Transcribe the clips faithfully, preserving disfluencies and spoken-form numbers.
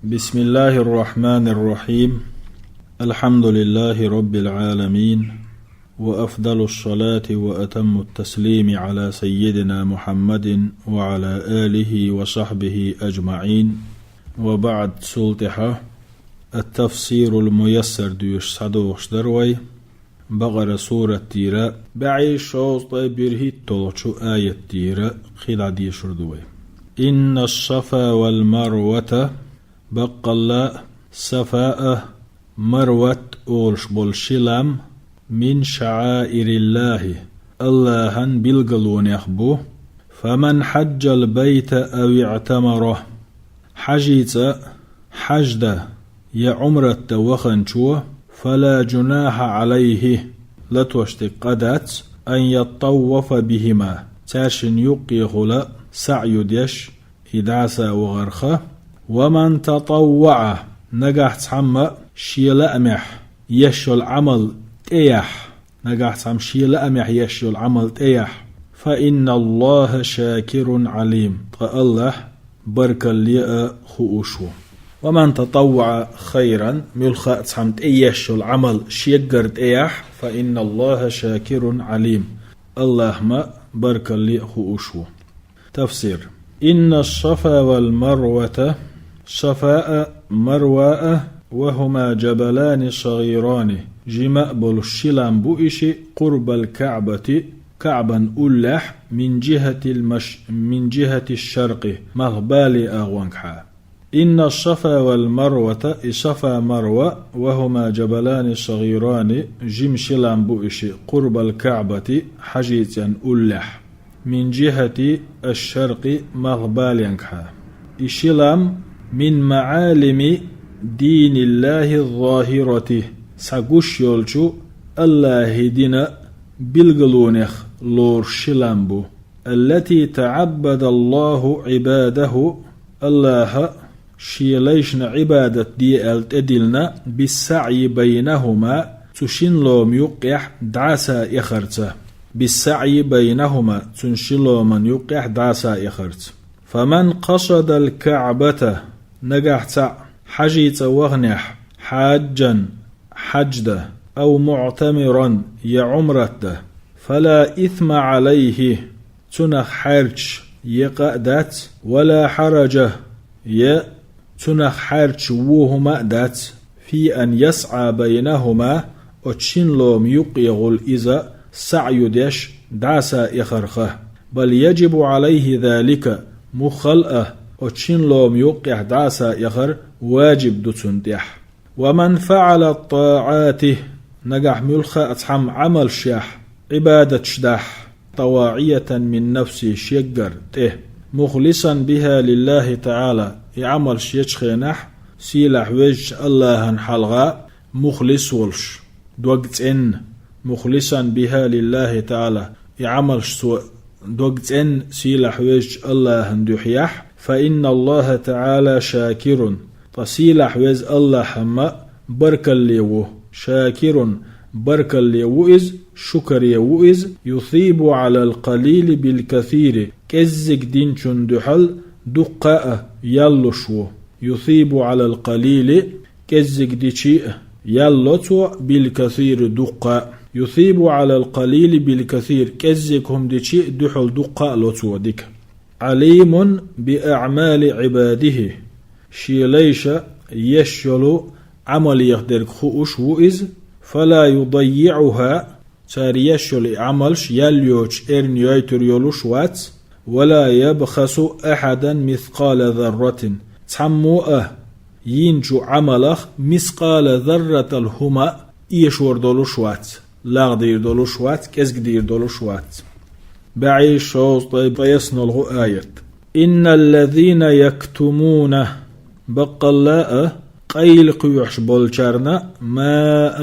بسم الله الرحمن الرحيم. الحمد لله رب العالمين، وأفضل الصلاة وأتم التسليم على سيدنا محمد وعلى آله وصحبه أجمعين. وبعد، цул тӀехьа التفسير الميسر доьшуш схьадогӀуш дара вай. Бакъара сурат тӀера бӀе шовзткъе берхӀитталгӀачу аят тӀера кхин дӀадешар ду вай. إن الصفا والمروة, баккъалла а Сафа а, Марват а олуш болу ши лам, من شعائر الله, АллахӀан билгалонех бу. فمن حج البيت أو اعتمر, хьажцӀа, хьаж дан я Ӏумрат дан ваханчо, فلا جناح عليه, латош дерг къа дац, أن يطوف بهما, цаьршинна юккъехула саӀю деш, и дӀаса а вахарх. ومن تطوع, нагахь цхьамма шен лаамехь еш йолу Ӏамал тӀеяхь, нагахь цхьамма шен лаамехь еш йолу Ӏамал тӀеяхь, فإن الله شاكر عليم, ткъа АллахӀ баркалле а хууш ву. ومن تطوع خيرا, муьлхха а цхьамма тӀееш йолу Ӏамал шеггара тӀеяхь, فإن الله شاكر عليم, АллахӀ ма баркалле а хууш ву. تفسير. إن الصفا والمروة, Сафа а, Марва а, وهما جبلان صغيران, жима а болуш ши лам бу и шиъ, قرب الكعبة, КаӀбан уллехь, من جهة المش-, من جهة الشرق, малхбале агӀонгахьа. إن الصفا والمروة, и Сафа, Марва, وهما جبلان صغيران, жима ши лам бу и шиъ, قرب الكعبة, хьажцӀен уллехь, من جهة الشرق, малхбаленгахьа. И ши лам من معالم دين الله الظاهرة, цхьа гуш йолчу АллахӀан динан билгалонех лоруш ши лам бу. التي تعبد الله عباده, АллахӀа Шен лайшна Ӏибадат де аьлла тӀедиллина, بالسعي بينهما, цу шин лома юккъехь дӀаса эхарца. بالسعي بينهما, цу шин ломан юккъехь дӀаса эхарца. فمن قصد الكعبة, нагахь цхьаъ хьажцӀа ваханехь, حاجا, хьаж дан, أو معتمرا, я Ӏумрат дан, فلا إثم عليه, цунах хьаьрча я къа а дац, ولا حرج, я цунах хьаьрча вон хӀума а дац, في أن يسعى بينهما, оцу шин лома юккъехула иза саӀю деш дӀаса эхарх. بل يجب عليه ذلك, муххал а, оцу шин лома юккъехь дӀаса эхар важиб ду цунна тӀехь. ومن فعل الطاعات, нагахь муьлхха а цхьамма Ӏамалш яхь, Ӏибадаташ дахь, طواعية من نفسه, шеггара тӀе, مخلصا بها لله تعالى, и Ӏамалш ечу хенахь, сийлахь везачу АллахӀан хьалха мухлис волуш, дог цӀенна, مخلصا بها لله تعالى, и Ӏамалш цо дог цӀенна сийлахь везачу АллахӀан дуьхьа яхь, فإن الله تعالى شاكر, ткъа сийлахь веза АллахӀ амма баркалле ву, شاكر, баркалле ву иза, шукаре ву иза, يثيب على القليل بالكثير, кӀеззиг динчун дуьхьал дуккха а ял луш ву. يثيب على القليل, кӀеззиг дичи а ял ло цо, بالكثير, дуккха а. يثيب على القليل بالكثير, кӀеззиг хӀума дичи а дуьхьал дуккха а ло цо дика. عليم بأعمال عباده, шен лайша еш йолу Ӏамалех дерг хууш ву иза, فلا يضيعها, цара еш йолу и Ӏамалш ял йоцуш эрна йойтур йолуш вац, ولا يبخس أحدا مثقال ذرة, цхьаммо а йинчу Ӏамалах мискъала зарратал хӀума а эшор долуш вац, лагӀдийр долуш вац, кӀезгдийр долуш вац. БӀе шовзткъе ткъеснолгӀу аят. إن الذين يكتمون, баккъалла а, къайлакхоьхьуш болчарна, ما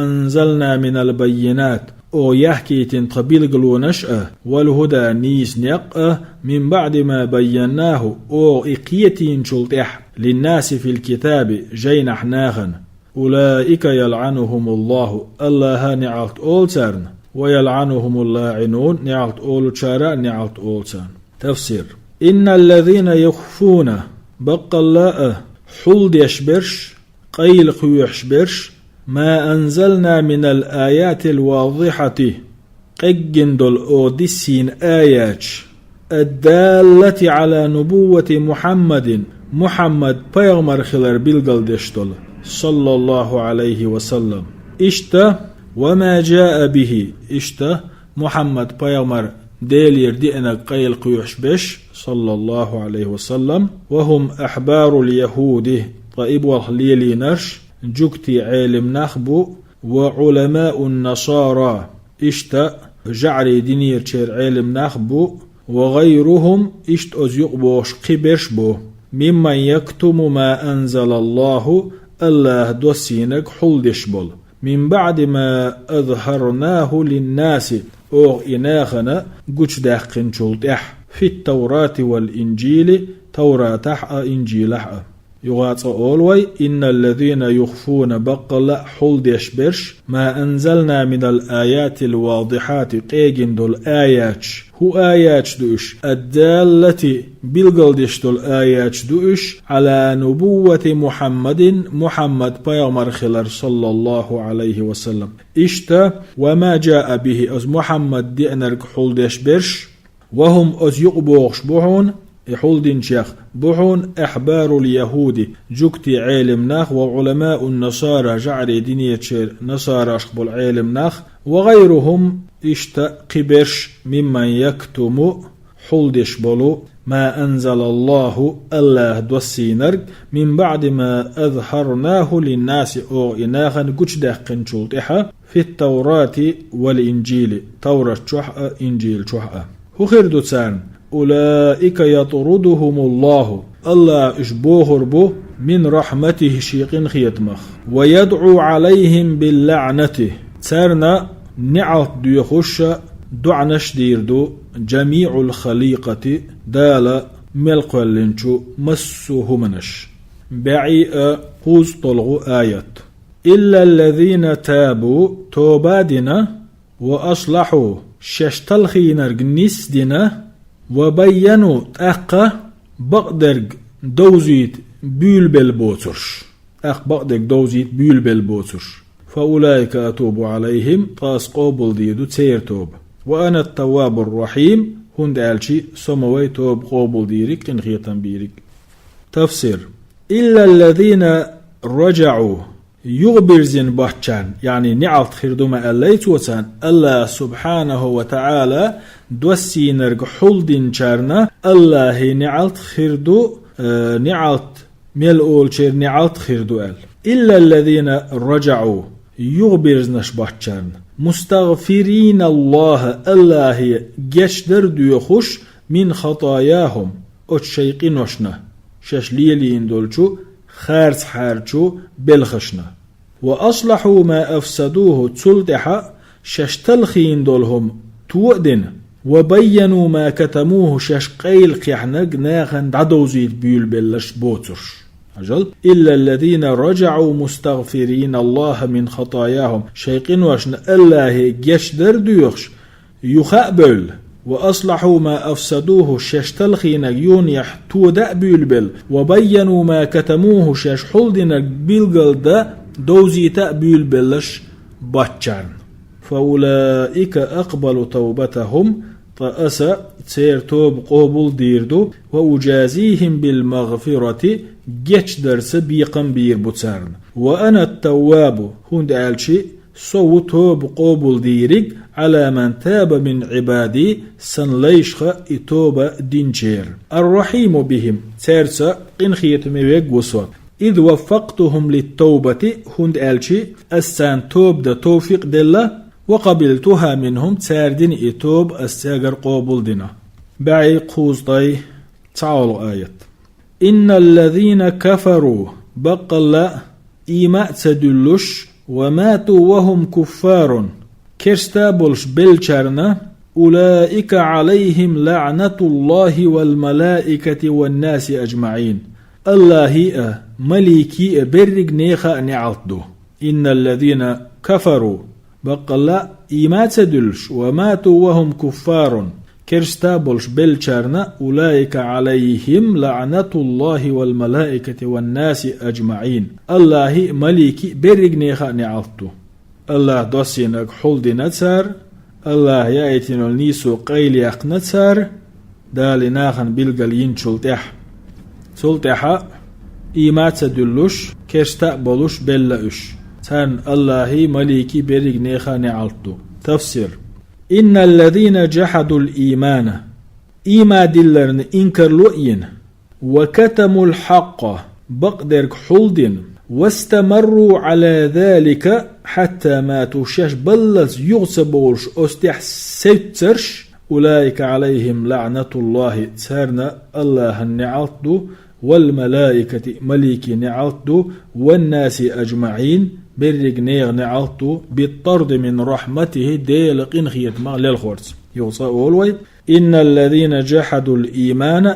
أنزلنا من البينات, оха яхкийтина тхан билгалонаш а, والهدى, нийса некъ а, من بعد ما بيناه, оха и кхетийначул тӀаьхьа, للناس في الكتاب, жайнахь нахана. أولئك يلعنهم الله, АллахӀа неӀалт олу царна, ويلعنهم اللاعنون, неӀалт олучара а неӀалт олу царна. تفسير. إن الذين يخفون, баккъалла а, хьулдеш берш, къайла кхоьхьуш берш, ما أنزلنا من الآيات الواضحات, къеггина долу оха диссийна аяташ, الدالة على نبوة محمد, Мухьаммад пайхамар хилар билгалдеш долу, саллаллаху Ӏалайхи ва саллам. Иштта, وما جاء به, иштта, Мухьаммад пайхамар Делера деанарг къайла кхоьхьуш берш, саллаллаху Ӏалайхи ва саллам, وهم أحبار اليهود, ткъа и болх лелийнарш жуьгтийн Ӏелам нах бу, وعلماء النصارى, иштта жаӀарийн динерчеран Ӏелам нах бу, وغيرهم, иштта оцу юкъа бохуш кхиберш бу, ممن يكتم ما أنزل الله, АллахӀа доссийнарг хьулдеш болу, من بعد ما أظهرناه للناس, оха и нахана гучудаьккхинчул тӀаьхьа, في التوراة والإنجيل, Тавратахь а, Инжилахь а. Юха цкъа олу вай: إن الذين يخفون, баккъалла а хьулдеш берш, ما أنزلنا من الآيات الواضحات, къегина долу аяташ. ХӀун аяташ ду уьш? الدالة, билгалдеш долу аяташ ду уьш, على نبوة محمد, Мухьаммад пайхамар хилар, саллаллаху Ӏалайхи ва саллам. Иштта, وما جاء به, оцу Мухьаммада деанарг хьулдеш берш, وهم, оцу юкъа бохуш бу хьуна, и хьулдинчех бу хьуна, أحبار اليهود, жуьгтийн Ӏелам нах, وعلماء النصارى, жаӀарийн динерчеран насарашкахь болу Ӏелам нах, وغيرهم, иштта кхиберш, ممن يكتم, хьулдеш болу, ما أنزل الله, АллахӀа доссийнарг, من بعد ما أظهرناه للناس, оха и нахана гучудаьккхинчул тӀаьхьа, في التوراة والإنجيل, Таврат чохь а, Инжил чохь а. ХӀун хир ду царна? أولئك يطردهم الله, АллахӀа уьш бохур бу, من رحمته, шен къинхетамах, ويدعو عليهم باللعنة, царна неӀалт доьхуш а доӀанаш дийр ду, جميع الخليقة, Дала мел кхоьллинчу массо а хӀуманаш. БӀе а кхузткъалгӀа аят. إلا الذين تابوا, тоба а дина, وأصلحوا, шаьш талхийнарг нисдина, وبينوا, тӀаккха бакъдерг довзийта буьйлабелла боцурш. ТӀаккха бакъдерг довзийта буьйлабелла боцурш. فأولئك أتوب عليهم, ткъа ас къобалдийр ду церан тоба. وأنا التواب الرحيم, хӀунда аьлча со ма вай тоба къобалдийриг, къинхетам бийриг. Тафсир. إلا الذين رجعوا, юхабирзина боцчарна, яъни неӀалт хир ду ма аьллай цо царна, АллахӀа субхьанаху ва таӀала доссийнарг хьулдинчарна АллахӀан неӀалт хир ду, э, неӀалт мел олучеран неӀалт хир ду аьлла. إلا الذين رجعوا, юхабирзинарш боцчарна, مستغفرين الله, АллахӀе гечдар доьхуш, من خطاياهم, оцу шайн къиношна, шаьш лелийна долчу харцахьарчу белхашна. وأصلحوا ما أفسدوه, цул тӀаьхьа шаьш талхийна долу хӀума то а дина, وبينوا ما كتموه, шаьш къайла кхехьнарг нахана дӀадовзийта буьйлабелларш боцурш. Хьажал, إلا الذين رجعوا مستغفرين الله من خطاياهم, шайн къиношна АллахӀе гечдар доьхуш, юха а бевлла, وأصلحوا ما أفسدوه, шаьш талхийнарг юханехьа тода а буьйлабелла, وبينوا ما كتموه, шаьш хьулдинарг билгалдан довзийта а буьйлабелларш боцчарна. فأولئك أقبل توبتهم, ткъа аса церан тоба къобалдийр ду, وأجازيهم بالمغفرة, гечдарца бекхам бийр бу царна. وأنا التواب, хӀунда аьлча со ву тоба къобалдийриг, على من تاب من عبادي, сан лайшха и тоба динчеран. الرحيم بهم, цаьрца къинхетаме верг ву со. إذ وفقتهم للتوبة, хӀунда аьлча ас царна тоба дан товфикъ делла, وقبلتها منهم, цара дина и тоба ас цаьргара къобалдина. БӀе кхузткъе цхьалгӀа аят. إن الذين كفروا, баккъалла а, ийман а ца дуьллуш, وماتوا وهم كفار, керста а болуш беллачарна, أولئك عليهم لعنة الله والملائكة والناس أجمعين. АллахӀан а, маликийн а, берриг нехан а неӀалт ду. إن الذين كفروا, баккъалла а, ийман а ца дуьллуш, وماتوا وهم كفار, керста болуш беллачарна, улаика алайхим лаънатуллахи вал малаикати ван наси аджмаин. Аллахи, малики, берригнеха а неӀалт ду. Аллах доссийнаг хьулдина цар, Аллах яийтинал нийсо къайлаяьккхна цар, Дали нахана билгал йинчул тӀехь. Цул тӀехьа ийма ца дуьллуш, керста а болуш белла уьш. Царна Аллахи, малики, берригнеха а неӀалт ду. Тафсир. Инналлазина джахадул иймана. Ийма дилларна инкарло а йина. Ва катамул хьакъа. Бакъдерг хьулдина. Вастамарру ала залика, хьатта мату, шаьш баллалц юха ца бовлуш оцу тӀехь севццарш, улаика алайхим лаънатуллахи, царна Аллахьан неӀалт ду, вал малаикати, малики неӀалт ду, ван наси аджмаин, берриг нехан неӀалт ду, биттарди мин рахматихи, Делан къинхетамах лелхорца. Юха цкъа а олу вай, инналлазина джахадул иймана,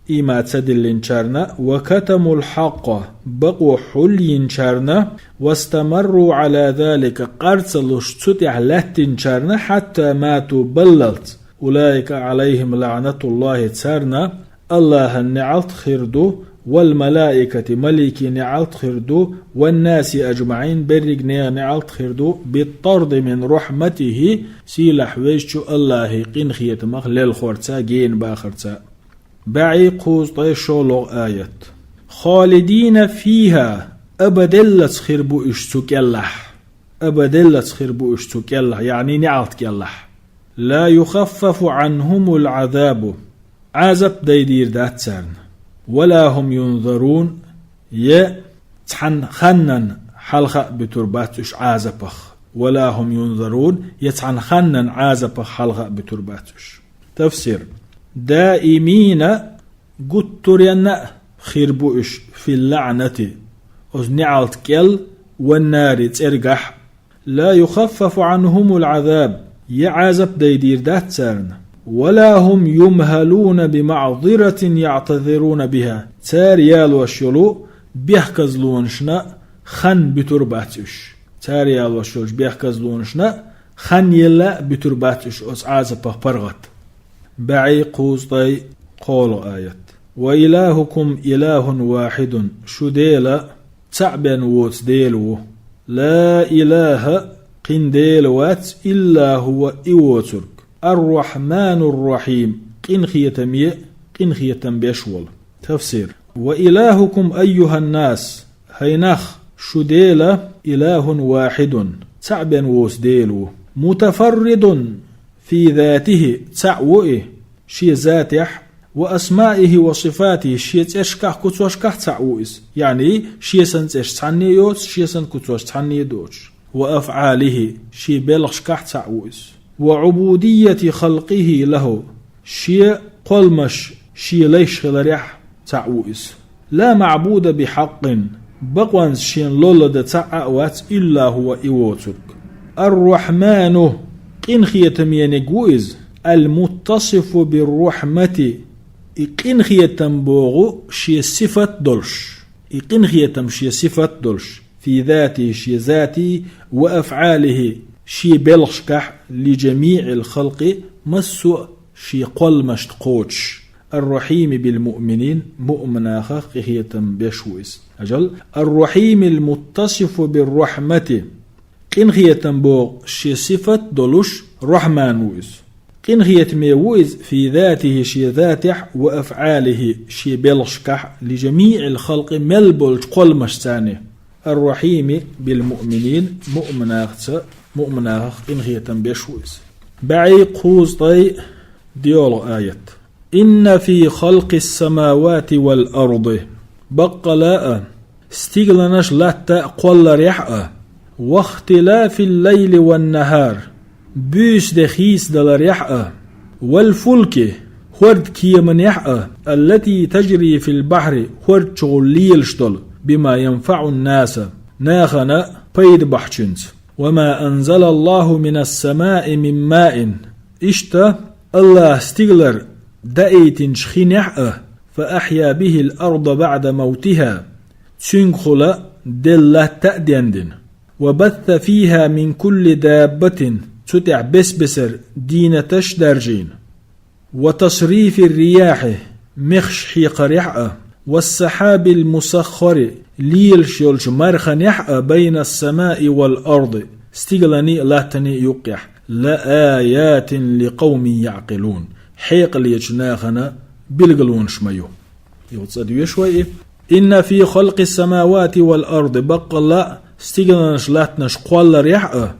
ийма ца диллинчарна, ва катамул хьакъа, бакъо хьулйинчарна, вастамарру ала залика, къарцалуш цу тӀехь лаьттинчарна, хьатта мату, баллалц, улаика алайхим лаънатуллахи, царна Аллахьан неӀалт хир ду, вал малаикати, малики неӀалт хир ду, ван наси аджмаин, берриг нехан неӀалт хир ду, биттарди мин рахматихи, сийлахь везачу Аллахьи къинхетамах лелхорца, гена бахарца. БӀе кхузткъе шолгӀа аят. Халидина фиха, абаделлац хир бу уьш цу кӀеллахь. Абаделлац хир бу уьш цу кӀеллахь, яъни неӀалт кӀеллахь. Ла юхаффафу анхумул азабу, Ӏазап дайдийр дац царна. Вала хум юнзарун, я цхьана ханнан хьалха а буьтур бац уьш Ӏазапах. Вала хум юнзарун, я цхьана ханнан Ӏазапах хьалха а буьтур бац уьш. Тафсир. Даимина, гуттаренна а хир бу уьш, фил лаънати, оцу неӀалт кӀел, ван нари, цӀергахь, ла юхаффафу анхумул азаб, я Ӏазап дайдийр дац царна, вала хум юмхалуна би маъзиратин яътазируна биха, цара ялош йолу бехказлонашна хан буьтур бац уьш. Цара ялош йолчу бехказлонашна хан елла а буьтур бац уьш оцу Ӏазапах паргӀат. БӀе кхузткъе кхоалгӀа аят. Ва илахукум илахун вахидун, шу Дела цхьаъ бен воцу Дела ву. Ла илаха, кхин Дела вац, илла хува, и воцург. Ар-Рахманур-Рахим, къинхетаме къинхетам беш волу. Тафсир. Ва илахукум айюханнас, хӀай нах, шу Дела, илахун вахидун, цхьаъ бен воцу Дела ву. Мутафарридун фи затихи, цхьаъ ву и, шен затехь, ва асмаихи ва сифатихи, шен цӀершкахь, куцошкахь цхьаъ ву иза. Яъни, шен санна цӀерш цхьанне а йоцуш, шен санна куцош цхьанне а доцуш. Ва афъалихи, шен белхашкахь цхьаъ ву иза. Ва Ӏубудийяти халкъихи лаху, шен кхолламаш шен лайш хиларехь цхьаъ ву иза. Ла маъбуда бихьаккъин, бакъонца шена лолла дан цхьаъ а вац, илла хува, и воцург. Ар-Рахману, къинхетамениг ву иза, ал-муттасифу бир-рахмати, и къинхетам боху шен сифат долуш, и къинхетам шен сифат долуш, фи затихи, шен затий, ва афъалихи, шен белхашкахь, ли джамиъил халкъи, массо а шен кхолламашна кхочуш, ар-Рахими бил муъминин, муъминахах къинхетам беш ву иза. Ажал, ар-Рахимил муттасифу бир-рахмати, къинхетам боху шен сифат долуш Рахман ву иза. Къинхетаме ву иза фи затихи, шен затехь, ва афъалихи, шен белхашкахь, ли джамиъил халкъи, мел болчу кхолламашца. Ар-Рахими бил муъминин, муъминахца, муъминахах къинхетам беш ву иза. БӀе кхузткъе доьалгӀа аят. Инна фи халкъис-самавати вал-арди. Баккъала а, стигланаш, латта а кхолларехь а, вахтилафил-лайли ван-нахар, буьйса де хийцадаларехь а, вал-фулки, хӀордан кеманехь а, аллати таджри фил-бахьри, хӀорда чухула лелаш долу, бима янфаъун-наса, нахана пайда бахьачуьнца. Ва ма анзалаллаху минас-самаи мин маин. Иштта, Аллаха стигалара даийтинчу хинехь а, фа ахья бихил-арда баъда мавтиха, цуьнгахула делла латта а дендина. Ва батта фиха мин кулли даббатин, цу тӀехь бес-бесара дийнаташ а даржийна. وتصريف الرياح, мехаш хьекхарехь а, والسحاب المسخر, лелаш йолчу марханехь а, بين السماء والأرض, стигаланий а, латтаний а юккъехь, لآيات لقوم يعقلون, хьекъалечу нахана билгалонаш ма ю. Юха цӀа доьшу вай и. إن في خلق السماوات والأرض, баккъалла а стигаланаш, латтанаш кхолларехь а,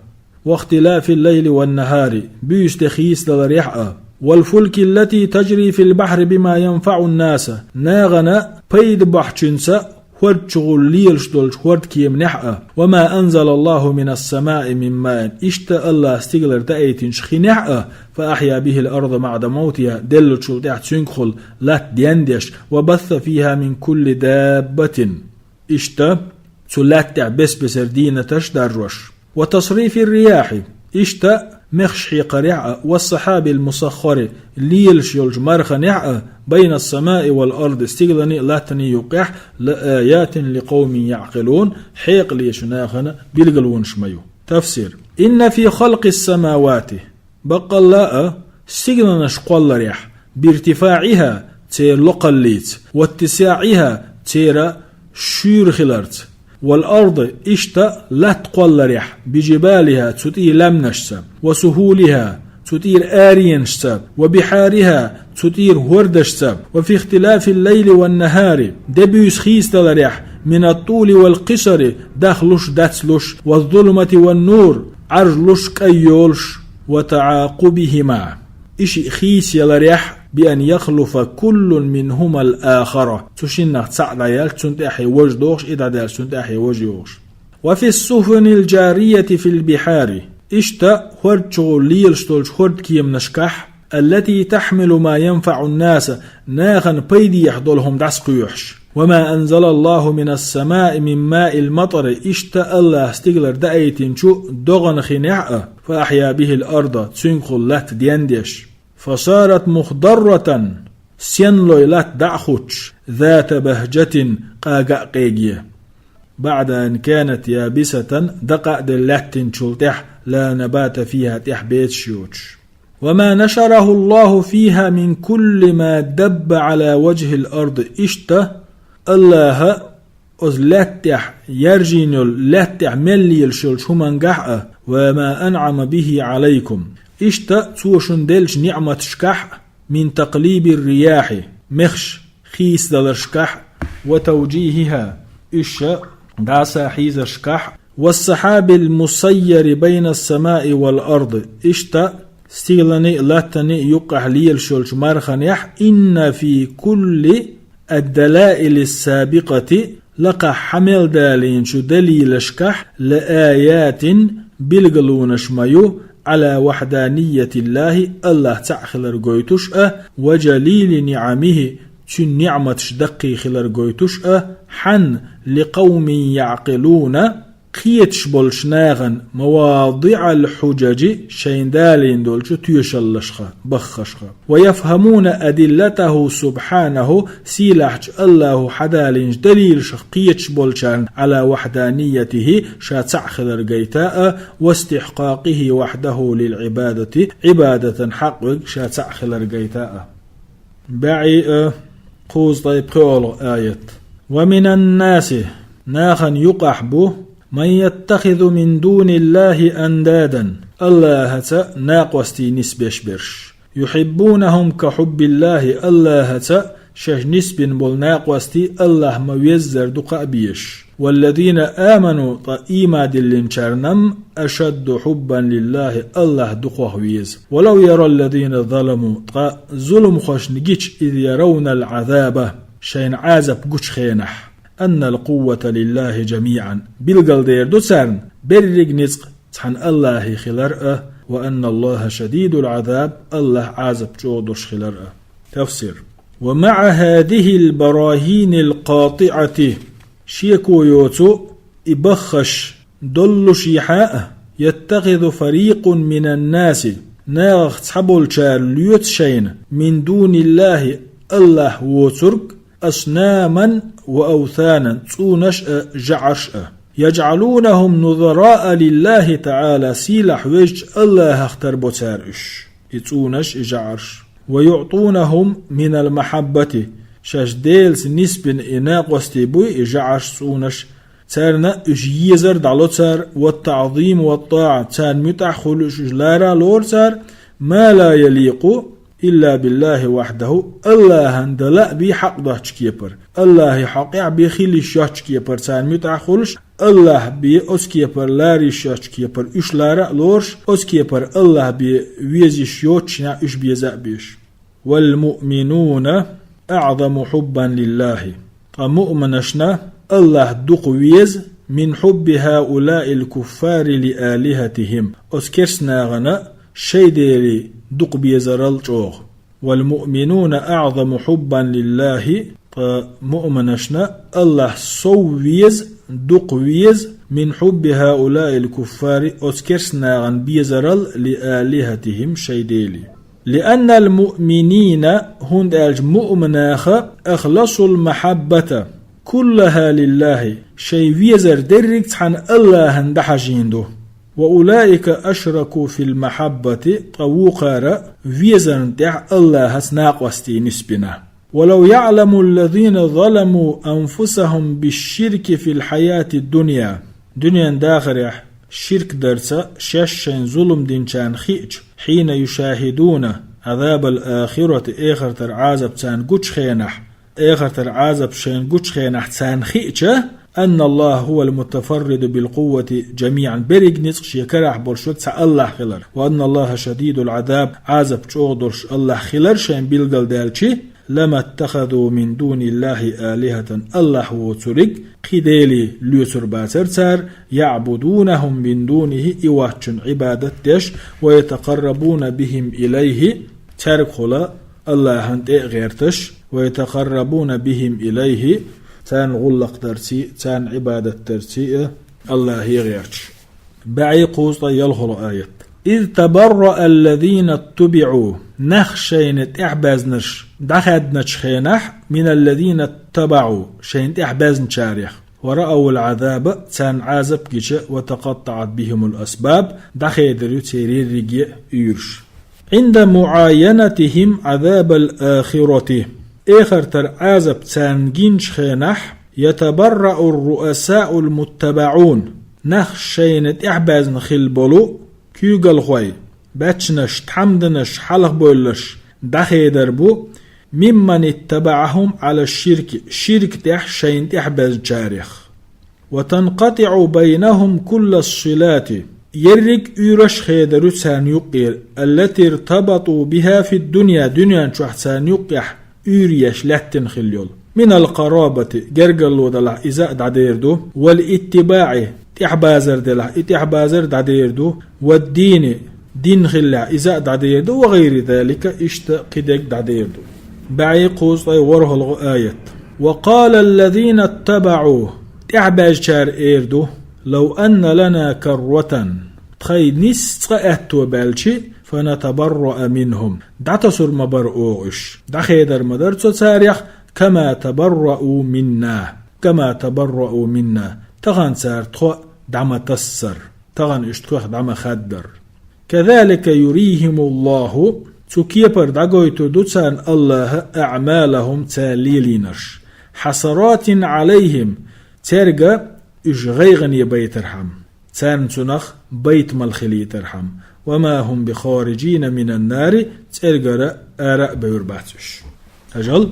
واختلاف الليل والنهار, буьйса де хийцадаларехь а, والفلك التي تجري في البحر بما ينفع الناس, нахана пайда бахьачуьнца хӀорда чухула лелаш долчу хӀордкеманехь а, وما أنزل الله من السماء من ماء, иштта Аллаха стигалара даийтинчу хинехь а, فأحيا به الأرض بعد موتها, деллачул тӀаьхьа цуьнгахула латта дендеш, وبث فيها من كل دابة, иштта цу лаьтта тӀехь бес-бесара дийнаташ даржош. وتصريف الرياح, иштта мехаш хьекхарехь а, والسحاب المسخر, лелаш йолчу марханехь а, بين السماء والأرض, стигаланий а, латтаний а юккъехь, لآيات لقوم يعقلون, хьекъалечу нахана билгалонаш ма ю. Тафсир. إن في خلق السماوات, баккъалла а стигаланаш кхолларехь, بارتفاعها, церан локхаллица, واتساعها, церан шуьйра хиларца, والأرض, иштта латта кхолларехь, بجبالها, цу тӀера лаьмнашца, وسهولها, цу тӀера аренашца, وبحارها, цу тӀера хӀордашца, وفي اختلاف الليل والنهار, де-буьйса хийцадаларехь, من الطول والقصر, дахлуш, дацлуш, والظلمة والنور, Ӏаьржлуш, кӀай йолуш, وتعاقبهما, и шиъ хийцаяларехь, بأن يخلف كل منهما الآخر, цу шиннах цхьаъ дӀаяьлча, цунна тӀаьхье важа дохуш, и дӀадаьлча, цунна тӀаьхье важа йохуш. وفي السفن الجارية في البحار, иштта хӀорда чухула лелаш долчу хӀордкеманашкахь, التي تحمل ما ينفع الناس, нахана пайдехь долу хӀума дӀасакхоьхьуш. وما أنزل الله من السماء من ماء المطر, иштта Аллаха стигалара даийтинчу догӀана хинехь а, فأحيا به الأرض, цуьнгахула латта дендеш, فصارت مخضرة, сенлой латта дӀа а хуттуш, ذات بهجة, къага а къеге, بعد أن كانت يابسة, дакъа а делла лаьттинчул тӀаьхьа, لا نبات فيها, тӀехь бецаш йоцуш. وما نشره الله فيها من كل ما دب على وجه الأرض, иштта Аллаха оцу лаьттехь яржийна йолу, лаьттехь мел лелаш йолчу хӀумангахь а, وما أنعم به عليكم, иштта Цо шуна деллачу ниӀматашкахь а, من تقليب الرياح, мехаш хийцадаларшкахь а, وتوجيهها, уьш дӀаса хьийзаршкахь а, والسحاب المسير بين السماء والأرض, иштта стигаланий а, латтаний а юккъехь лелаш йолчу марханехь, إن في كل الدلائل السابقة, лакхахь хьан мел далийначу далилашкахь, لآيات, билгалонаш ма ю, على وحدانية الله, Аллах цхьаъ хилар гойтуш а, وجليل نعمه, Цуьнан ниӀматаш даккхий хилар гойтуш а, хьан, لقوم يعقلون, кхеташ болчу нахана, مواضع الحجج, шайна далийна долчу тоьшаллашха, баххашха. ويفهمون أدلته سبحانه, сийлахьчу Аллахо хьадалийначу далилашах кхеташ болчарна, على وحدانيته, Ша цхьаъ хилар гайта а, واستحقاقه وحده للعبادة, Ӏибадатан хьакъ верг Ша цхьаъ хилар гайта а. БӀе а, кхузткъе пхоьалгӀа аят. ومن الناس, нахана юкъахь бу, من يتخذ من دون الله أندادا, Аллахаца накъостий нисбеш берш. يحبونهم كحب الله, Аллахаца шаьш нисбина болу накъостий Аллах ма веззара дукха а безаш. والذين آمنوا, ткъа ийман диллинчарнам, أشد حبا لله, Аллах дукхах веза. ولو يرى الذين ظلموا, ткъа зуламхошна гича, إذ يرون العذاب, шайна Ӏазап гучу хенахь, أن القوة لله جميعا, билгалдер ду царна берриг ницкъ цхьана Аллахе хилар а, وأن الله شديد العذاب, Аллах Ӏазап чӀогӀа долуш хилар а. Тафсир. ومع هذه البراهين القاطعة, шеко йоцу и баххаш доллушехь а, يتخذ فريق من الناس, нахах цхьаболчара лоьцу шайна, من دون الله, Аллах воцург, أصناما وأوثانا, цӀунаш а, жаӀарш а. يجعلونهم نذراء لله تعالى, сийлахь везачу Аллахах тар бо цара уьш, и цӀунаш, и жаӀарш. ويعطونهم من المحبة, шаьш Делаца нисбина и накъостий буй, и жӀараш, цӀунаш, царна уьш езар дӀало цар, والتعظيم والطاعة, царна муьтӀахь хуьлуш уьш лара а лору цар, ما لا يليق إلا بالله وحده, АллахӀан дала а бий хьакъ доцчу кепара, АллахӀе хьокъехь бен хила йиш йоцчу кепара царна муьтӀахь хуьлуш, АллахӀ бен оцу кепара лара йиш йоцчу кепара уьш лара а лоруш, оцу кепара АллахӀ бен веза йиш йоцчу нах уьш беза а беш. والمؤمنون أعظم حبا لله. Ткъа муъминашна АллахӀ дукха веза, من حب هؤلاء الكفار لآلهتهم, оцу керстанахана шайн Деле дукха безарал чӀогӀа. والمؤمنون أعظم حبا لله, ткъа муъминашна АллахӀ сов веза, дукха веза, من حب هؤلاء الكفار, оцу керстанахана безарал, لآلهتهم, шайн Деле. لأن المؤمنين, хӀунда аьлча муъминах, أخلصوا المحبة كلها لله, шайн везар дерриг цхьана АллахӀана дӀахьажийна ду. وأولئك أشركوا في المحبة, ткъа вукхара везарна тӀехь АллахӀаца накъостий нисбина. ولو يعلم الذين ظلموا أنفسهم بالشرك في الحياة الدنيا, дуьненан дахарехь ширк дарца шаьш шайна зулам динчарна хиъча, حين يشاهدون عذاب الآخرة, эхартара Ӏазап царна гучу хенахь, эхартара Ӏазап шайна гучу хенахь царна хиъча, أن الله هو المتفرد بالقوة جميعا, берриг ницкъ шен карахь болуш верг цхьа АллахӀ хилар, وأن الله شديد العذاب, Ӏазап чӀогӀа долуш АллахӀ хилар шайна билгалдаьлча, لما اتخذوا من دون الله آلهة, АллахӀ воцург кхин деле лоьцур бацара цара, يعبدونهم من دونه, и воцчунна Ӏибадат деш, ويتقربون بهم إليه, цаьргахула АллахӀана тӀе а гӀерташ, ويتقربون بهم إليه, царна гӀуллакх дарций, царна Ӏибадат дарций а АллахӀе гӀерташ. БӀе кхузткъе ялхолгӀа аят. إذ تبرأ الذين اتبعوا, нах шайна тӀаьхьабаьзнарш дӀахаьдначу хенахь, من الذين اتبعوا, шайна тӀаьхьабаьзначарех, ورأوا العذاب, царна Ӏазап гича, وتقطعت بهم الأسباب, дӀахедар ю церан ерриге а уьйраш. عند معاينتهم عذاب الآخرة, эхартара Ӏазап царна гиначу хенахь, يتبرأ الرؤساء المتبعون, нах шайна тӀаьхьабаьзна хилла болу куьйгалхой, баьччанаш, тхьамданаш хьалхабевлларш дӀахедар бу, ممن اتبعهم على الشرك, ширка тӀехь шайна тӀаьхьабаьзначарех. وتنقطع بينهم كل الصلات, ерриг уьйраш а хедар ю царна юккъера, التي ارتبطوا بها في الدنيا, дуьнен чохь царна юккъехь уьйр еш лаьттина хилла йолу. من القرابة, гергарло делахь, иза а дӀадер ду, والاتباع, тӀаьхьабазар делахь, и тӀаьхьабазар дӀадер ду, والدين, дин хиллехь, иза а дӀадер ду, وغير ذلك, иштта кхидерг дӀадер ду. БӀе кхузткъе ворхӀалгӀа аят. وقال الذين اتبعوا, тӀаьхьабаьзначара эр ду, لو أن لنا كرة, тхайн нисса цкъа аьтто баьлчи, فنتبرأ منهم, дӀатасур ма бара оха уьш, дӀахедар ма дара цо царех, كما تبرأوا منا, كما تبرأوا منا, тахана цара тхо дӀа ма тассара, тахана уьш тхох дӀа ма хаьддара. كذلك يريهم الله, цу кепара дӀагойтур ду царна АллахӀа, أعمالهم, цара лелийнарш, حسرات عليهم, цаьрга уьш гӀайгӀане байтархьама, царна цунах байтамал хилийтархьама, وما هم بخارجين من النار, цӀергара ара а бевр бац уьш. Хьажал.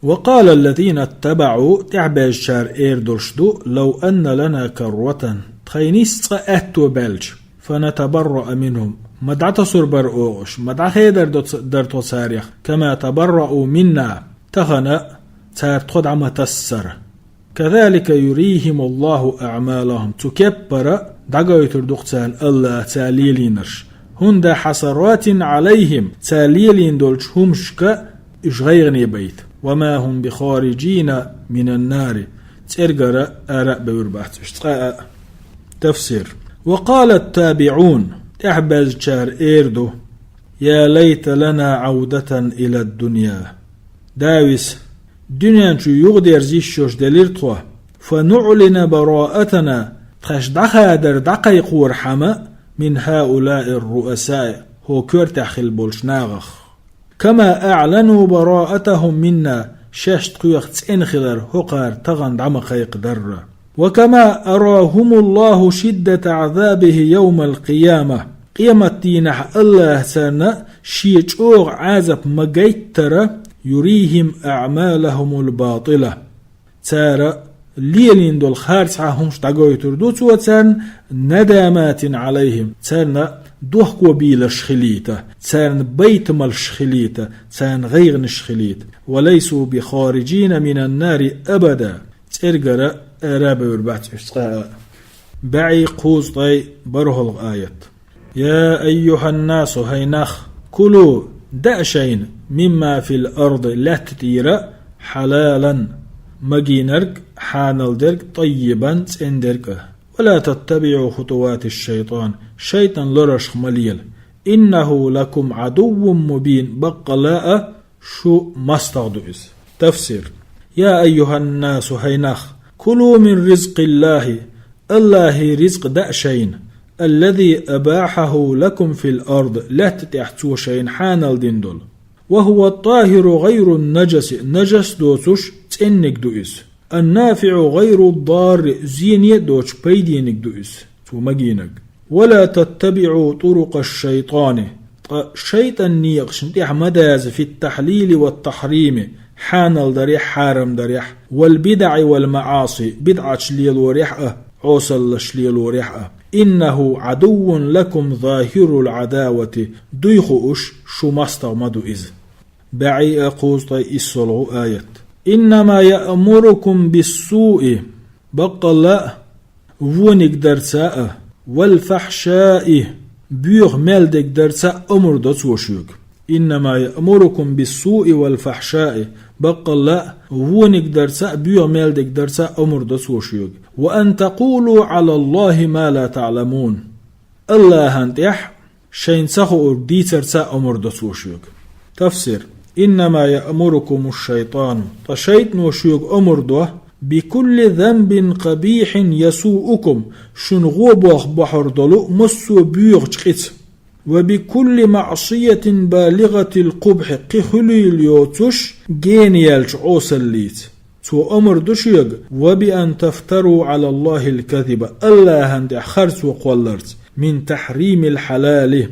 وقال الذين اتبعوا, тӀаьхьабаьзначара эр долуш ду, لو أن لنا كرة, тхайн нисса цкъа аьтто баьлча, فنتبرأ منهم, ма дӀатасур бара оха уьш, ма дӀахедар до ц-, дара тхо царех, كما تبرأوا منا, тахана цара тхо дӀа ма тассара. كذلك يريهم الله أعمالهم, цу кеппара дӀагойтур ду-кх царна АллахӀа цара лелийнарш. ХӀунда حسرات عليهم, цара лелийна долчу хӀумашка уьш гӀайгӀане байта. وما هم بخارجين من النار, цӀергара ара а бевр бац уьш цкъа а. Тафсир. وقال التابعون, тӀаьхьабаьзначара эр ду, يا ليت لنا عودة إلى الدنيا. Давис, дуьнен чу юхадерза йиш йолуш делира тхо, فنعلن براءتنا, тхаьш дӀахадар дӀакхайкхорхьама, من هؤلاء الرؤساء, хӀокху коьртехь хилла болчу нахах. كما أعلنوا براءتهم منا, шаьш тхоьх цӀена хилар хӀокхара тахана дӀа ма кхайкхадарра. وكما أراهم الله شدة عذابه يوم القيامة, къематдийнахь АллахӀа царна Шен чӀогӀа Ӏазап ма гайттара, يريهم أعمالهم الباطلة, цара лелийна долу харцахьа хӀумаш дӀагойтур ду Цо царна, ندامات عليهم, царна дохкобийларш хилийта, царна байтамалш хилийта, царна гӀайгӀанаш хилийта. وليسوا بخارجين من النار أبدا, цӀергара ара а бевр бац уьш цкъа а. БӀе кхузткъе бархӀалгӀа аят. يا أيها الناس, хӀай нах, كلوا, даа шайна, مما في الأرض, лаьтта тӀера, حلالا, магийнарг, хьанал дерг, طيبا, цӀендерг а. ولا تتبعوا خطوات الشيطان, шайтӀан лорашха ма лела. إنه لكم عدو مبين, баккъалла а шу мастагӀа ду иза. Тафсир. يا أيها الناس, хӀай нах, كلوا من رزق الله, АллахӀа ризкъ даа шайна, الذي أباحه لكم في الأرض, лаьтта тӀехь Цо шайна хьанал дина долу. وهو الطاهر غير النجس, нажас доцуш цӀенниг ду иза. النافع غير الضار, зене а доцуш пайдениг ду иза, цо магийнарг. ولا تتبعوا طرق الشيطان, ткъа шайтӀан некъашна тӀехь ма даза, في التحليل والتحريم, хьанал дарехь, хьарам дарехь, والبدع والمعاصي, бидӀаташ лелорехь а, Ӏесаллаш лелорехь а. إنه عدو لكم ظاهر العداوة, дуй хууш, шу мастагӀа ма ду иза. БӀе кхузткъе иссолгӀу аят. إنما يأمركم بالسوء, баккъалла а, вониг дарца а, والفحشاء, боьха мел дерг дарца а омра до Цо шуьга. إنما يأمركم بالسوء والفحشاء, баккъалла а, вониг дарца а, боьха мел дерг дарца а омра до Цо шуьга. وأن تقولوا على الله ما لا تعلمون. АллахӀан тӀехь шайна ца хуург дийцарца а омра до Цо шуьга. Тафсир. إنما يأمركم الشيطان, ткъа шайтӀано шуьга омра до, بكل ذنب قبيح يسوؤكم, шуна гӀо боху бохьур долу массо а боьхачу къица, وبكل معصية بالغة القبح, кхин хуьлийла йоцуш гена яьллачу Ӏесаллица. Цо омра ду шуьга, وبأن تفتروا على الله الكذب, АллахӀан тӀехь харцо кхолларца, من تحريم الحلال,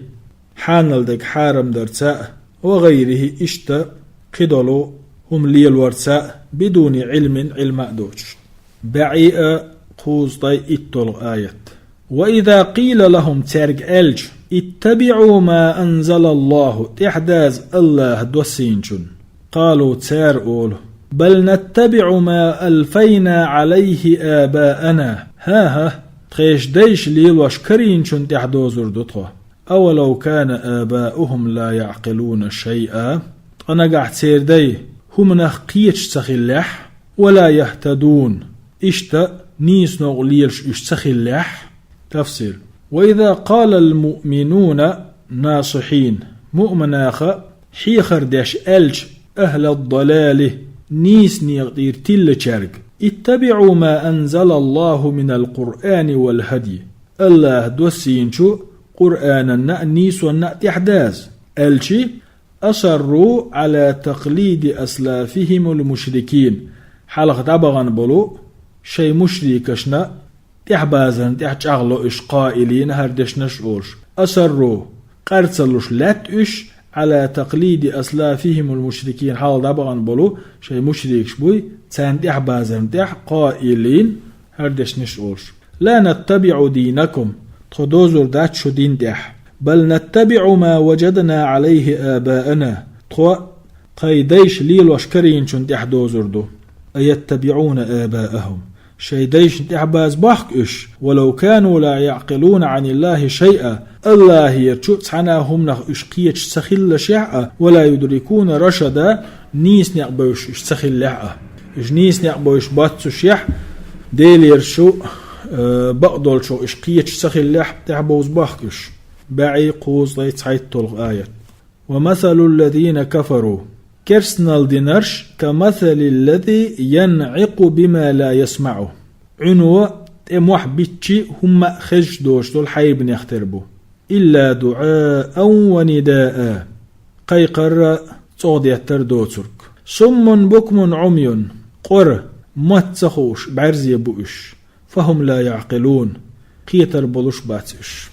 хьанал дерг хьарам дарца а, وغيره, иштта кхидолу хӀума лелорца а, بدون علم, Ӏилма а доцуш. БӀе кхузткъе иттолгӀа аят. وإذا قيل لهم, цаьрга аьлча, اتبعوا ما أنزل الله, тӀехь даза АллахӀа доссийначун, قالوا, цара олу, بل نتبع ما ألفينا عليه آباءنا, хӀан-хӀа, тхешан дайша лелош карийначун тӀехь дозур ду тхо. أولو كان آباؤهم لا يعقلون شيئا, ткъа нагахь церан дай хӀуманах кхеташ ца хиллехь, ولا يهتدون, иштта нийса новкъа лелаш уьш ца хиллехь. Тафсир. وإذا قال المؤمنون الناصحين, муъминаша хьехар деш аьлча, أهل الضلال, нийса некъа тӀера тиллачаьрга, اتبعوا ما أنزل الله من القرآن والهدي, АллахӀа доссийначу Къуръананна а, нийсонна а тӀехь даза, аьлча, أصروا على تقليد أسلافهم المشركين, хьалха дӀабахана болу шайн мушрикашна тӀехьабазарна тӀехь чӀагӀло уьш, قائلين, хӀара дешнаш а олуш. أصروا, къар ца луш лаьтта уьш, على تقليد أسلافهم المشركين, хьалха дӀабахана болу шайн мушрикаш буй, царна тӀехьабазарна тӀехь, قائلين, хӀара дешнаш а олуш. لا نتبع دينكم, тхо дозур дац шун дин тӀехь. بل نتبع ما وجدنا عليه آباءنا, тхо тхайн дайша лелош карийначун тӀехь дозур ду. أيتبعون آباءهم, шайн дайшна тӀехь база бохку уьш, ولو كانوا لا يعقلون عن الله شيئا, АллахӀера чу цхьана а хӀуманах уьш кхеташ ца хиллашехь а, ولا يدركون رشدا, нийса некъ бевзаш уьш ца хиллехь а. Уьш нийса некъ бевзаш боццушехь, Делера шу, э, бакъдолчух уьш кхеташ ца хиллехь, тӀехь бовза бохку уьш. БӀе кхузткъе цхьайттолгӀа аят. ومثل الذين كفروا, керстанал динарш, كمثل الذي ينعق بما لا يسمع, Ӏуьно тӀе мохь биччи хӀумма а хезаш доцуш долу хьайбанех тера бу. إلا دعاء ونداء, кхайкхар а, цӀогӀа деттар а доцург. صم بكم عمي, къора, мотт ца хууш, бӀаьрзе бу уьш. فهم لا يعقلون, кхетар болуш бац уьш.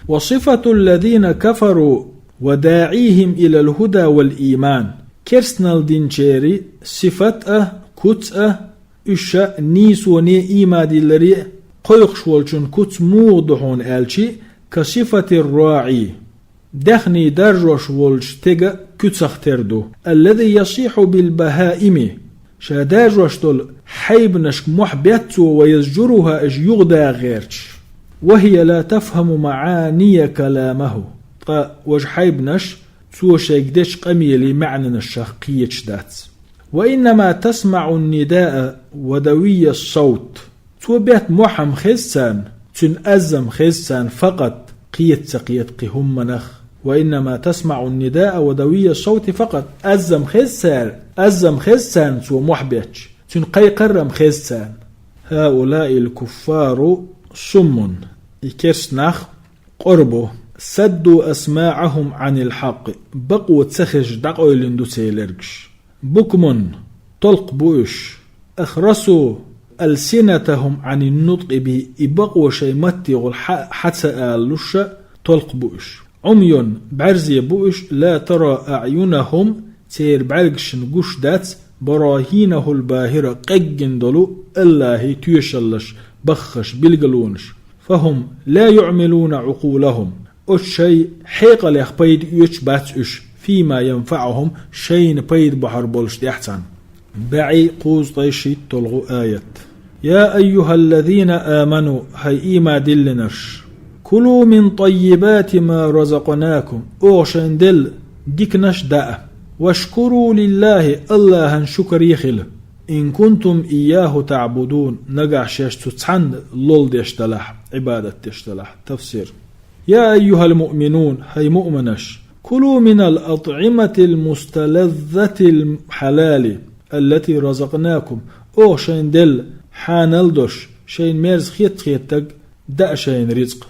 وصفة الذين كفروا وداعيهم إلى الهدى والإيمان. Керстанал динчеран сифат а, куц а, уьш нийсоне а, ийман дилларе а кхойкхуш волчун куц муха ду хьуна аьлча, كصفة الراعي, даьхни даржош волчу стеган куьцах тера ду. الذي يصيح بالبهائم, ша даржош долу хьайбанашка мохь бетта цо, ويزجرها, уьш юхадаха гӀерташ. وهي لا تفهم معاني كلامه, ткъа уьш хьайбанаш цо шайга дечу къамелан маьӀнанаш кхеташ дац. وإنما تسمع النداء ودوي الصوت. Цо бетта мохь-м хеза царна, цуьнан аз-м хеза царна, فقط, кхета ца кхета кхин хӀуманах. وإنما تسمع النداء ودوي الصوت فقط. Аз-м хеза цара, аз-м хеза царна цо мохь бетта, цуьнан кхайкхар-м хеза царна. هؤلاء الكفار صم, и керста нах къора бу, سدوا أسماعهم عن الحق, бакъо ца хезаш дӀакъевлина ду церан лергаш. بكم, толкх бу уьш. أخرسوا ألسنتهم عن النطق به, и бакъо шайн маттехула хьа-, хьа ца алалуш а толкх бу уьш. عمي, бӀаьрзе бу уьш, لا ترى أعينهم, церан бӀаьргашна гуш дац, براهينه الباهرة, къеггина долу АллахӀан тоьшаллаш, баххаш, билгалонаш. فهم لا يعملون عقولهم, оцу шайн хьекъалех пайда оьцуш бац уьш, فيما ينفعهم, шайна пайда бахьар болуш тӀехь цхьаьна. БӀе кхузткъе шийтталгӀа аят. يا أيها الذين آمنوا, хӀай ийман диллинарш, كلوا من طيبات ما رزقناكم, оха шайна делла диканаш даа, واشكروا لله, АллахӀан шукаре хила, إن كنتم إياه تعبدون, нагахь шаьш цу цхьанна лолла деш далахь, Ӏибадат деш далахь. Тафсир. يا أيها المؤمنون, хӀай муъминаш, كلوا من الأطعمة المستلذة الحلال التي رزقناكم, оха шайна делла хьанал долуш, шайна мерза хета-хеттарг даа шайна рицкъ.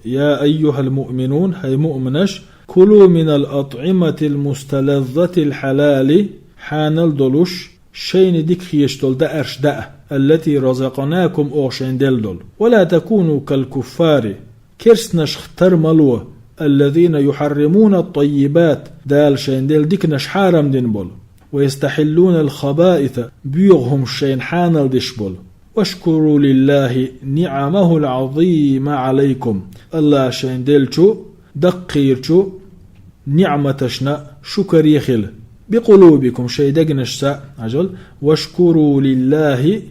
يا أيها المؤمنون, хӀай муъминаш, كلوا من الأطعمة المستلذة الحلال, хьанал долуш, шайна дика хеташ долу даарш даа, التي رزقناكم, оха шайна делла долу. ولا تكونوا كالكفار, керстанашха тар ма ло, الذين يحرمون الطيبات, Дала шайна делла диканаш хьарам дина болу, ويستحلون الخبائث, боьха хӀумаш шайна хьанал деш болу. واشكروا لله نعمه العظيمة عليكم, АллахӀа шайна деллачу, даккхийрачу ниӀматашна шукаре хила, بقلوبكم, шайн дегнашца, хьажал, واشكروا لله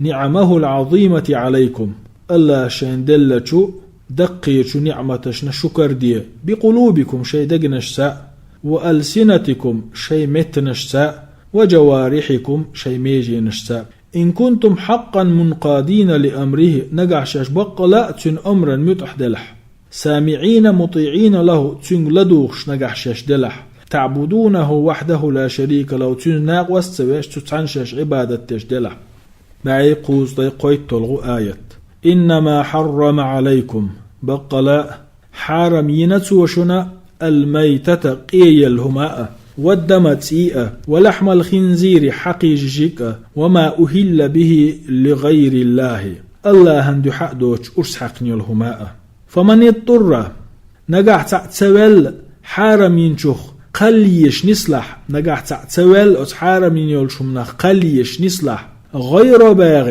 نعمه العظيمة عليكم, АллахӀа шайна деллачу, даккхийрачу ниӀматашна шукар де, بقلوبكم, шайн дегнашца, وألسنتكم, шайн меттанашца, وجوارحكم, шайн меженашца. إن كنتم حقا منقادين لأمره, нагахь шаьш баккъала а цуьнан омран муьтӀахь делахь. سامعين مطيعين له, цуьнга ладугӀуш нагахь шаьш делахь. تعبدونه وحده لا شريك له, цуьнца накъост ца веш, цу цхьанна шаьш Ӏибадат деш делахь. БӀе кхузткъе кхойтталгӀа аят. إنما حرم عليكم, баккъала а, хьарам йина цо шуна, الميتة, къеелла хӀума а, والدم, цӀий а, ولحم الخنزير, хьакхий жижиг а, وما أهل به لغير الله, АллахӀан дуьхьа а доцуш урс хьаькхна йолу хӀума а. فمن اضطر, нагахь цхьаъ ца ваьлла, хьарам йинчух кхаллаеш нислахь, нагахь цхьаъ ца ваьлла оцу хьарам йина йолчу хӀуманах кхаллаеш нислахь, غير باغ,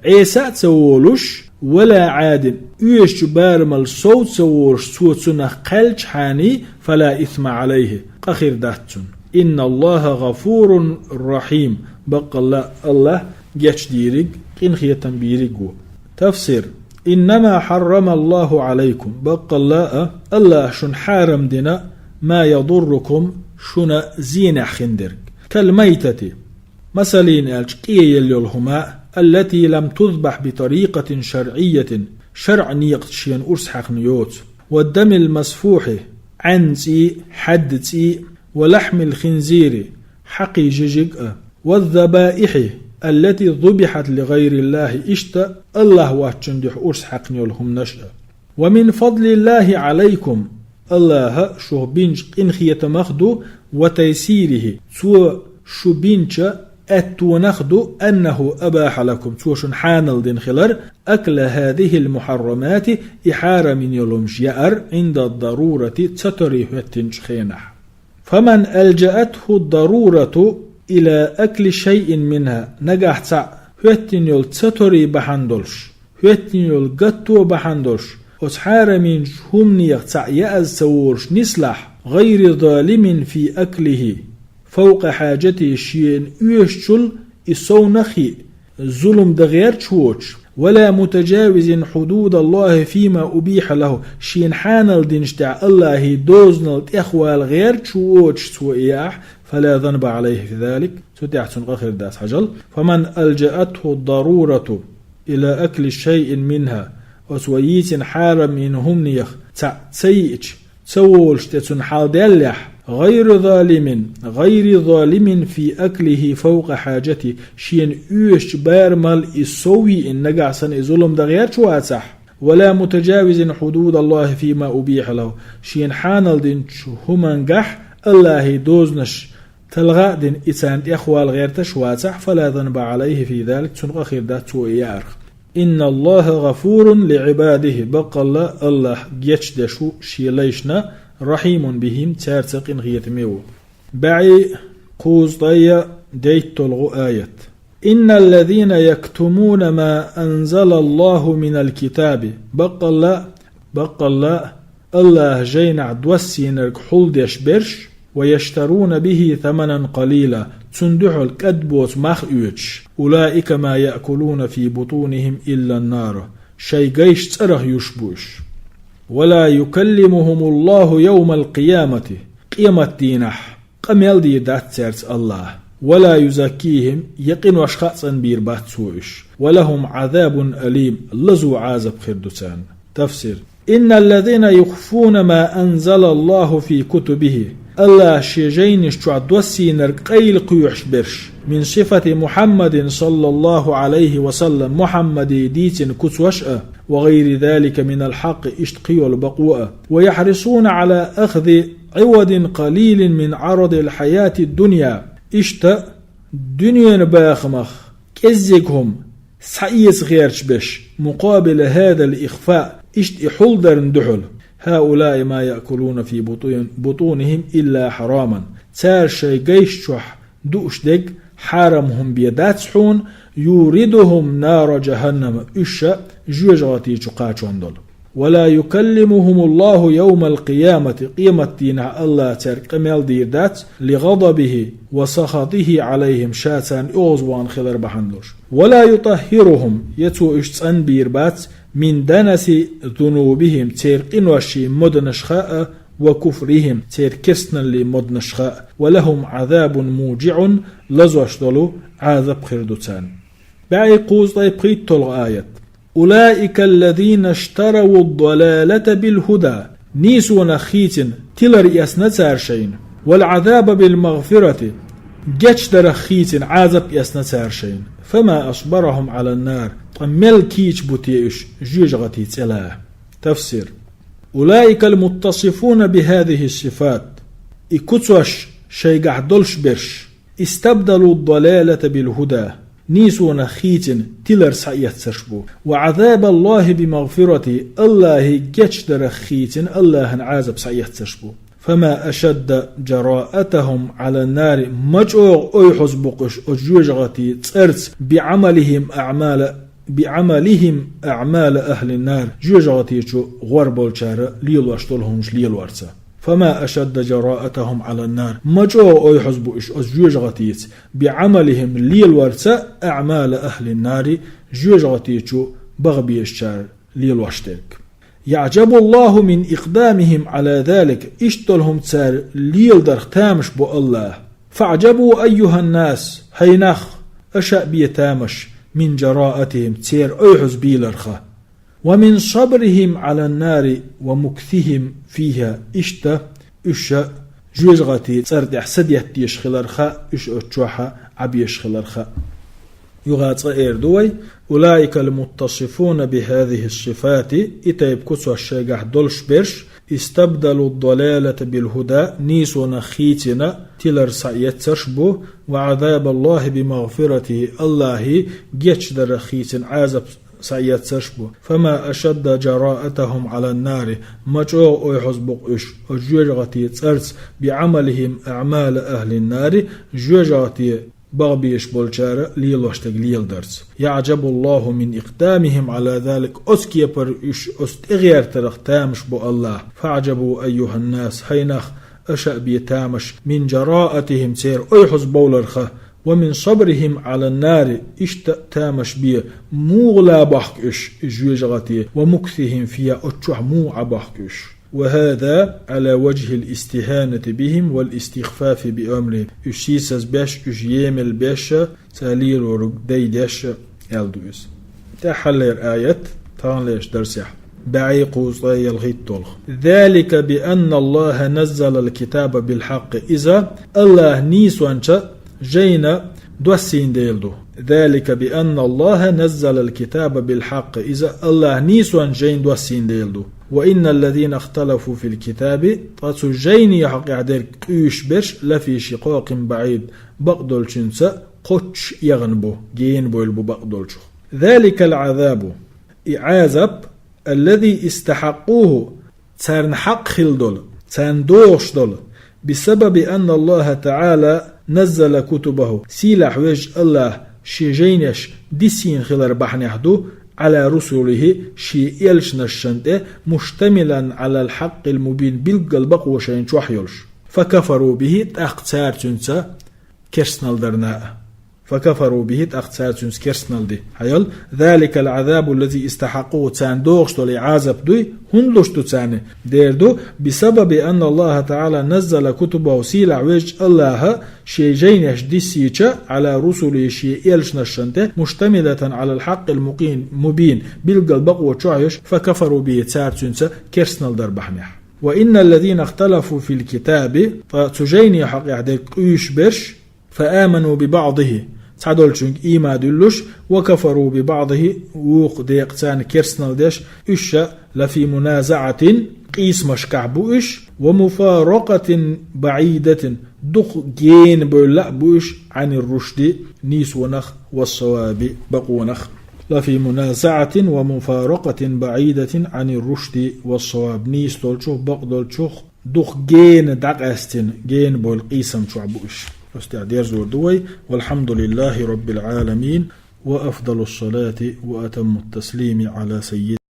Ӏеса а ца волуш, ولا عاد, оьшучу барамал сов ца волуш цо цунах кхаьллачхьана, فلا إثم عليه, къа хир дац цунна. إن الله غفور رحيم, баккъалла а АллахӀ гечдийриг, къинхетам бийриг ву. Тафсир. إنما حرم الله عليكم, баккъалла а АллахӀа шуна хьарам дина, ما يضركم, шуна зенехь хиндерг. كالميتة, масаллина аьлча, къеелла йолу хӀума, التي لم تذبح بطريقة شرعية, шарӀан некъаца шена урс хьаькхна йоцу. والدم المسفوح, Ӏаьнан цӀий, хьаьдда цӀий, ولحم الخنزير, хьакхий жижиг а, والذبائح التي ذبحت لغير الله, иштта АллахӀ воцчунна дуьхьа урс хьаькхна йолу хӀуманаш а. ومن فضل الله عليكم, Аллаха шух бинчу къинхетамах ду, ва тайсирихи, цо шу бинча аьттонах ду, аннаху абаха лакум, цо шуна хьанал дина хилар, акла хазихил мухаррамати, и хьарам йина йолу хӀумаш яар, Ӏинда дарурати, ца тори хӀоьттинчу хенахь. Фаман алжаатху дарурату ила акли шайин минха, нагахь цхьаъ хӀоьттина йолу ца тори бахьана долуш, хӀоьттина йолу гатто бахьана долуш, оцу хьараминчу хӀуманех цхьаъ яаза ца волуш нислахь, гӀайри залимин фи аклихи, фавкъа хьаджатихи, шена оьшучул и совнах йиъ, зулам дан гӀерташ воцуш, вала мутажавизин худудаллахи фима убиха лаху, шена хьанал динчу тӀехь Аллахьий дозанал тӀехвала гӀерташ воцуш цо и яахь, фала занба Ӏалайхи фи залик, цу тӀехь цунна къа хир дац хьажал. Фаман алжаатху дарурату ила акли шайин минха, оцу вай йийцина хьарам йина хӀуманех цхьаъ ца йиъча, ца волуш тӀе цунна хьал даьллехь, гӀайру залимин, гӀайри залимин фи аклихи фавкъа хьаджати, шена оьшучу барамал и сов йиъна, нагахь санна и зулам дан гӀерташ вацахь, вала мутажавизин худудаллахи фима убиха лаху, шена хьанал динчу хӀумангахь Аллахьий дозанаш талха а дина, и царна тӀехвала гӀерташ вацахь, фала занба Ӏалайхи фи залик, цунна къа хир дац цо и яарх. Инналлаха гӀафурун ли Ӏибадихи, баккъалла Аллахь гечдеш ву шен лайшна, рахьимун бихим, цаьрца къинхетаме ву. БӀе кхузткъе дейтталгӀа аят. Инналлазина яктумуна ма анзалаллаху минал китаби, баккъалла, баккъалла Аллаха жайнахь доссийнарг хьулдеш берш, ва яштаруна бихи саманан къалила, цунна дуьхьал кӀад боцу мах оьцуш, улаика ма яъкулуна фи бутунихим иллан нара, шайн гайш цӀарах юш бу уьш. Ва ла юкаллимухумуллаху явмал къиямати, къематдийнахь къамел дийр дац цаьрца Аллаха, ва ла юзаккихим, я къиношха а цӀанбийр бац Цо уьш, ва лахум Ӏазабун алим, лазо Ӏазап хир ду царна. Тафсир. Инналлазина юхфуна ма анзалаллаху фи кутубихи. Аллаха Шен жайнаш чохь доссийнарг къайла кхоьхьуш берш, мин сифати Мухьаммадин саллаллаху Ӏалайхи ва саллам, Мухьаммаде дийцина куцош а, ва гӀайри залика минал хьакъи, иштта кхин йолу бакъо а, ва яхьрисуна Ӏала ахзи Ӏивадин къалилин мин Ӏарадил хьаятид дунья, иштта дуьненан бахамах кӀеззиг хӀума схьаэца гӀерташ берш, мукъабила хӀадал ихфаъ, иштта и хьулдарна дуьхьал, хӀаулаи ма яъкулуна фи бутун-, бутунихим илла хьараман, цара шайн гайш чохь дууш дерг хьарам хӀума бен дац хьуна, юридухум нара жаханнама, уьш ша жоьжахати чу кхачон долу. Ва ла юкаллимухумуллаху явмал къиямати, къематдийнахь Аллаха цаьрга къамел дийр дац, ли гӀадабихи ва сахатихи Ӏалайхим, Ша царна оьгӀазвахна хилар бахьана долуш. Ва ла ютаххирухум, я Цо уьш цӀанбийр бац, мин данаси зунубихим, церан къиношийн моданашха а, ва куфрихим, церан керстаналлин моданашха а, ва лахум Ӏазабун мужиӀун, лазош долу Ӏазап хир ду царна. БӀе кхузткъе пхийтталгӀа аят. Улаикаллазина иштараву далалата бил худа. Нийсонах хийцина тилар эцна цара шайна. Вал Ӏазаба бил магфирати. Гечдарах хийцина Ӏазап эцна цара шайна. Фама асбарахум Ӏалан нар. Ткъа мел кийча бу те уьш жоьжахати цӀе лаха. Тафсир. Улаикал муттасифуна бихазихи сифат. И куцош шайгахь долуш берш. Истабдалу далалата бил худа, нийсонах хийцина тилар схьаэцнарш бу. Ва Ӏазабаллахи би магфирати, Аллахьи гечдарах хийцина Аллахьан Ӏазап схьаэцнарш бу. Фама ашадда жараатахум Ӏалан нари, ма чӀогӀа ойхьуз бу-кх уьш оцу жоьжахати цӀарца, би Ӏамалихим аъмала, би Ӏамалихим аъмала ахлин нар, жоьжахати чу гӀор болчара лелош долу хӀуманаш лелорца. Фама ашадда жараатахум Ӏалан нар. Ма чӀогӀа ойхьуз бу уьш оцу жоьжахатица, би Ӏамалихим лелорца, аъмала ахлин нари, жоьжахати чу баха безачара лелош дерг. ЯӀжабуллаху мин икъдамихим Ӏала залик, иштта долу хӀума цара леладарх тамаш бу Аллах. ФаӀжабу айюханнас, хӀай нах, аша а бе тамаш, мин жараатихим, церан ойхьуз бийларха. Ва мин сабрихим Ӏалан нари ва муксихим фиха, иштта уьш жоьжахати цӀар тӀехь садетташ хиларха, уьш оцу чохь Ӏабеш хиларха. Юха цкъа эр ду вай, أولئك المتصفون بهذه الصفات, и тайпа куцаш шайгахь долуш берш, استبدلوا الضلالة بالهدى, нийсонах хийцина тилар схьаэцнарш бу, وعذاب الله بمغفرته, Аллахьан гечдарах хийцина Ӏазап схьаэцнарш бу. فما أشد جراءتهم على النار, ма чӀогӀа ойхьаза бу-кх уьш оцу жоьжахатин цӀарца, بعملهم أعمال أهل النار, жоьжахате бахбеш болчара лелош дерг леладарца. يعجب الله من إقدامهم على ذلك, оцу кепара уьш оцу тӀегӀертарх тамаш бу Аллахь. فاعجبوا أيها الناس, хӀай нах, аша а бе тамаш, من جراءتهم, церан ойхьаза бовларх, ومن صبرهم على النار, иштта а тамаш бе, муха ла бохку уьш жоьжахате, ومكثهم فيها, оцу чохь муха Ӏа бохку уьш. وهذا على وجه الاستهانة بهم والاستخفاف بأمرهم. Уьш сийсаз беш, уьш емал беш, цара лелориг дайдеш, аьлла ду иза. ТӀаьххьара аят, таханлерчу дарсехь, бӀе кхузткъе ялхитталгӀа. ذلك بأن الله نزل الكتاب بالحق. Иза Аллахь нийсонча жайна доссийна дела ду. ذلك بأن الله نزل الكتاب بالحق. Иза Аллахь нийсонча жайна доссийна дела ду. وإن الذين اختلفوا في الكتاب, ткъа цу жайни хьокъехь дерг къуьйсуш берш, لفي شقاق بعيد, бакъдолчуьнца кхоччуш эгӀна бу, гена бевлла бу бакъдолчух. ذلك العذاب, и Ӏазап, الذي استحقوه, царна хьакъ хилла долу, царна догӀуш долу, بسبب أن الله تعالى نزل كتبه, сийлахь везачу Аллахь шен жайнеш диссийна хилар бахьанехь ду, على رسله, шен элчанашна тӀе, مشتملا على الحق المبين, билггал бакъо шайна чохь йолуш. فكفروا به, тӀаккха цара цуьнца керстанал дарна а. فكفروا به, тӀаккха цара цуьнца керстанал ди. Хьаял, ذلك العذاب الذي استحقوه, царна догӀуш долу и Ӏазап дуй, хӀунда луш ду царна? Дера ду, بسبب أن الله تعالى نزل كتبه, сийлахь везачу Аллахьа шен жайнеш диссийча, على رسله, шен элчанашна тӀе, مشتملة على الحق المقيم, مبين, билггал бакъо чохь йолуш, فكفروا به, цара цуьнца керстанал дар бахьанехь. وإن الذين اختلفوا في الكتاب, ткъа цу жайни хьокъехь дерг къуьйсуш берш, فآمنوا ببعضه, цхьадолчуьнга ийман дуьллуш, وكفروا ببعضه, вукху декъа царна керстанал деш, уьш ша لفي منازعة, къийсамашкахь бу уьш, ومفارقة بعيدة, дукха гена бевлла а бу уьш, عن الرشد, нийсонах, والصواب, бакъонах. لفي منازعة ومفارقة بعيدة عن الرشد والصواب, нийса долчух, бакъ долчух дукха гена дӀакъаьстина, гена бевлла къийсам чохь бу уьш. Оцу тӀехь дерзор ду вай. والحمد لله رب العالمين، وأفضل الصلاة وأتم التسليم على سيدنا